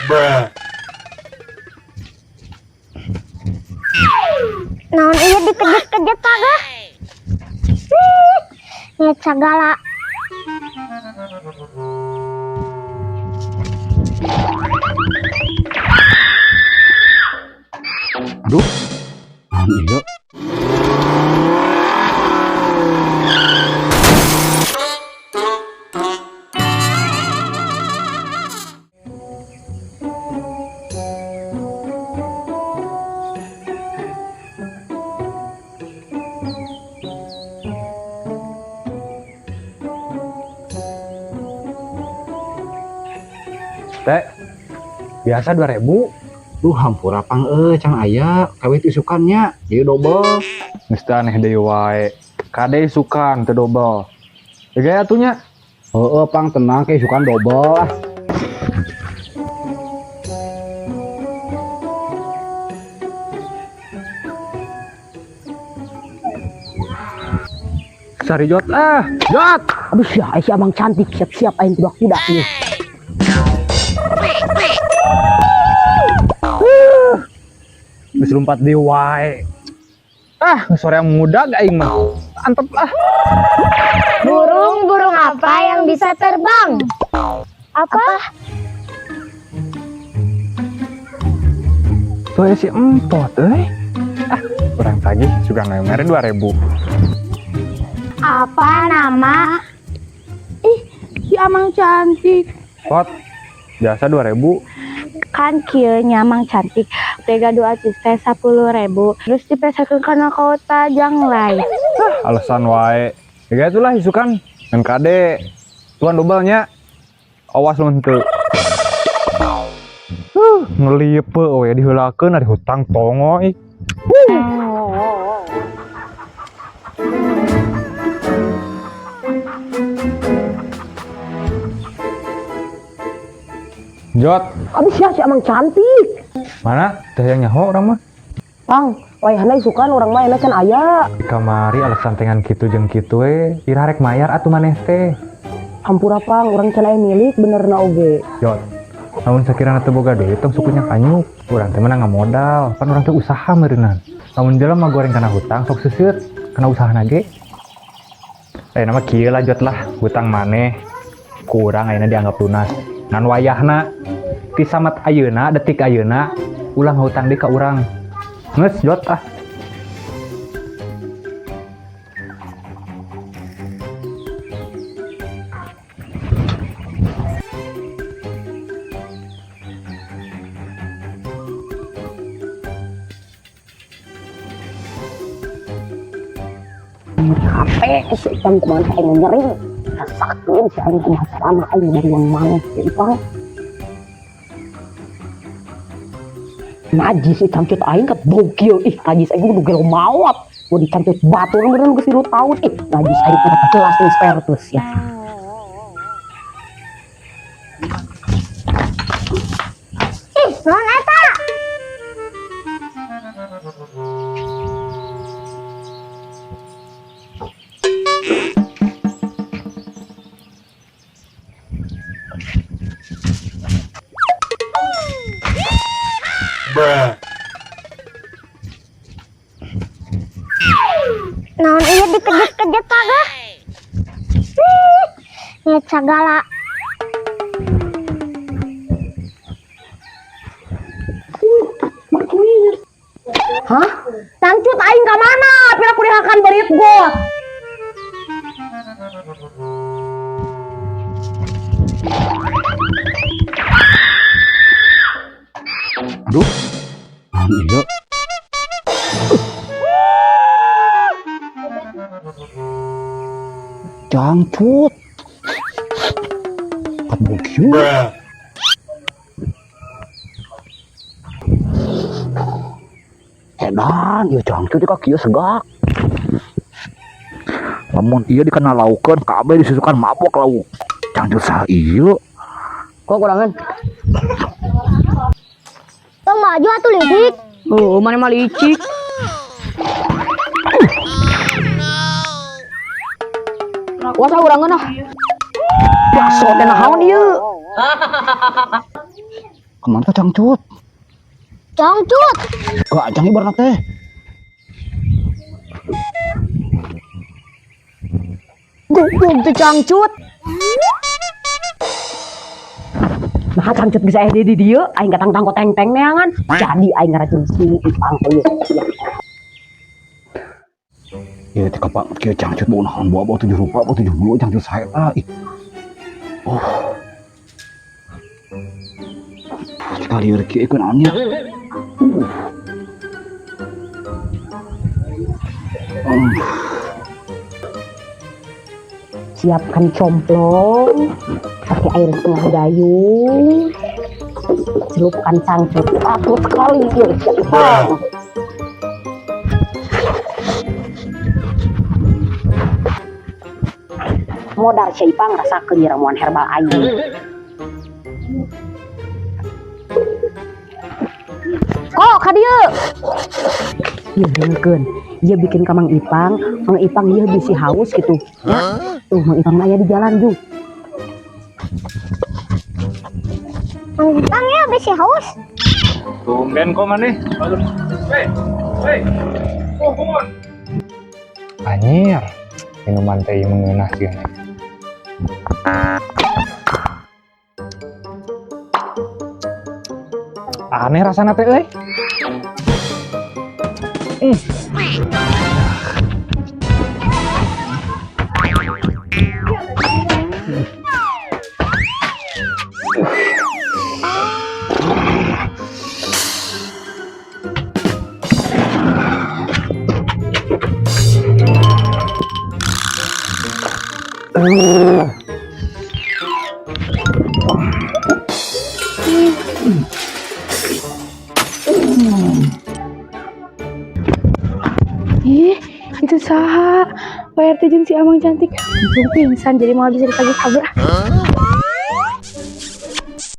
Bruh. Naon ieu dikejet-kejet kagak? Nyet sagala. Aduh. Naon ieu? Teh, biasa 2000. Duh, hampura pang euy, can aya kawit isukannya jadi dobel. Geus teu aneh deui wae. Kade isukan teu dobel. Ya gaya atuh nya. Heeh, pang tenang ke isukan dobel ah. Sari jot ah. Jot. Aduh sia, si abang cantik siap-siap aing kuda-kuda ieu. Geus lompat deui wae. Ah, geus sore muda aing mah. Antep lah. Burung-burung apa yang bisa terbang? Apa? Tuh si empot euy. Ah, kurang tagih juga mere 2000. Apa nama? Ih, si amang cantik. Pot, biasa 2000. Kan kieu nya amang cantik. Tega dua artis teh 10.000. Terus dipesakeun kana kota janglai. Ah, alasan wae. Ya itulah isukan ngan kade. Tuan dobelnya. Awas lu henteu. Ngelipe we diheulakeun ari hutang tongoy. Jot, Aduh sia, si abang cantik. mana? Teh yang nyaho urang mah. Pang, wayahna isukan urang mah enak can aya. Di kamari alasan tengan kitu jeung kitu we, ira rek mayar atuh maneh teh. Hampura pang, urang can aya milik benerna oge. Jot, lamun sakirana teu boga duit tong sukunya kanyuk. Urang teh menang ngamodal, pan urang teh usaha meureunnan. Lamun jelema goreng kana hutang sok seuseut, kana usahana ge. Nama kieu lah Jot lah, hutang maneh kurang ayeuna dianggap lunas. Ngan wayahna ti samat ayeuna detik ayeuna ulah ngahutang deui ka urang. Geus Jot ah. HP si Ipang kumaha aing nyeri. Rasakeun si aing kumaha carana aing dari yang maneh si Ipang. Najis si cangcut aing ka bau kieu. Ih, najis aing kudu gelo maot. Gua dicangcut batur meureun geus 3 tahun. Ih, najis aing teh jelas nih spertus ya. Ih, naon eta? Bruh. Naon ieu dikejet-kejet kagak? Nyet sagala. Hah? Cangcut aing ka mana? Pira ku dihakan berit got. Aduh. Naon ieu? Cangcut. Kabuk. Bruh. Edan, ieu cangcut ka kieu segak. Lamun ieu dikena laukeun kabeh disusukan mabok lauk. Cangcut saha ieu? Kok kurangan? Tong maju atuh licik. Oh, mana mah licik. Wasa urangan ah. Bakso teh naon ieu? Kemana teh cangcut? Cangcut. Gak cang ibaratna teh. Goblok teh cangcut. Nah, cangcut bisa aya di dieu, aing katang tangko teng-teng neangan. Jadi aing ngaracun si Ipang teh ieu. Ieu teh kapak kieu cangcut bau naon bau bau tujuh rupa bau tujuh bulu cangcut sae lah. Ih. Oh. Sekali kieu ikut naonnya. Siapkan complong, pakai air setengah gayung, celupkan cangcut. Takut sekali ieu si Ipang. Modar si Ipang rasakeun ramuan herbal aing. Kok ka dieu? Ieu dengekeun. Ieu bikin ka Mang Ipang, Mang Ipang ieu bisi haus gitu. Ya. Tuh Mang Ipang aya di jalan jung. Mang Ipang ya bisi haus. Tumben kok maneh. Hei, hei. Oh, kumon. Anjir, minuman teh mengeunah sih. Aneh rasana teh euy. Ih, itu saha. Pak RT jeung si Amang cantik. Untung pingsan jadi mau bisa ditagih kabur. Ah.